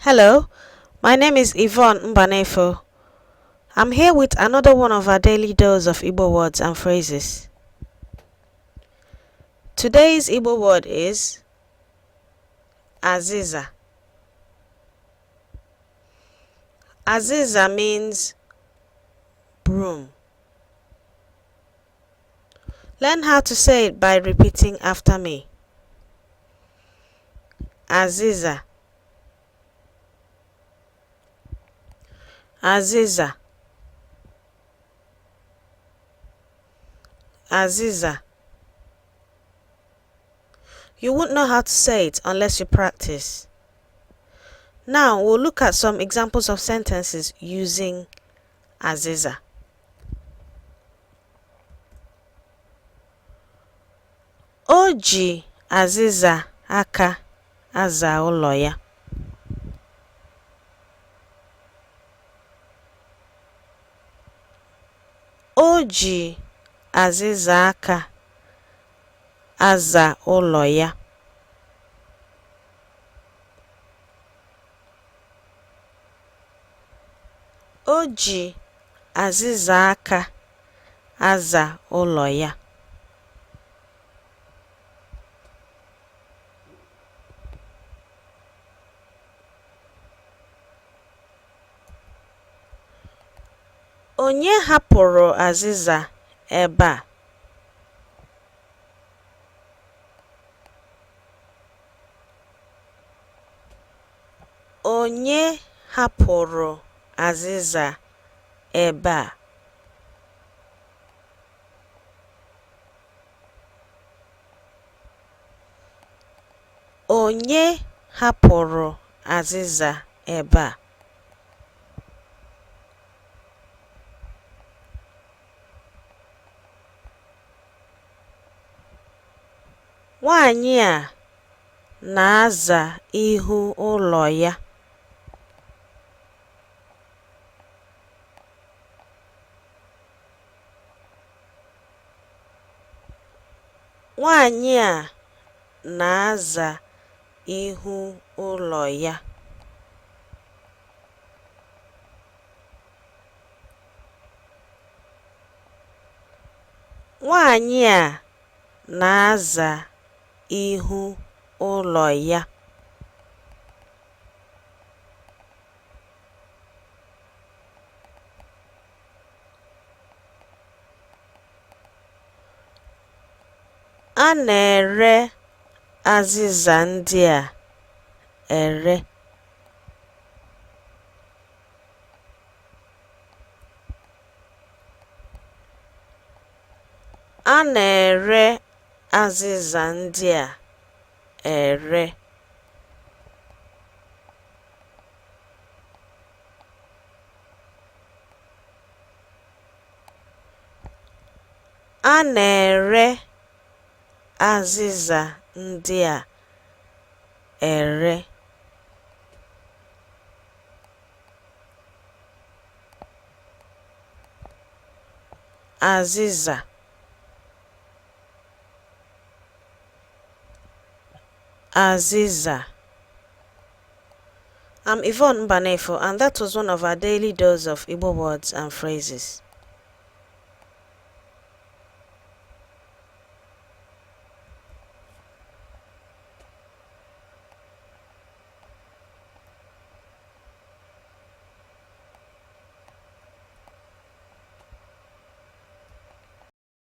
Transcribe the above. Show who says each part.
Speaker 1: Hello, my name is Yvonne Mbanefo. I'm here with another one of our daily dose of Igbo words and phrases. Today's Igbo word is Aziza. Aziza means broom. Learn how to say it by repeating after me. Aziza. Aziza. Aziza. You won't know how to say it unless you practice. Now we'll look at some examples of sentences using Aziza. O ji azịza aka aza ụlọ ya. O ji azịza aka aza ụlọ ya. O ji azịza aka aza ụlọ ya. Onye hapụrụ azịza ebe a? Onye hapụrụ azịza ebe a? Onye hapụrụ azịza ebe a? Nwaanyị a na-aza ihu ụlọ ya. Nwaanyị a na-aza ihu ụlọ ya. Nwaanyị a na-aza ihu ụlọ ya. A na-ere azịza ndị a ere. A na-ere azịza ndị a ere. A na-ere azịza ndị a ere. Azịza. Azịza. I'm Yvonne Mbanefo, and that was one of our daily dose of Igbo words and phrases.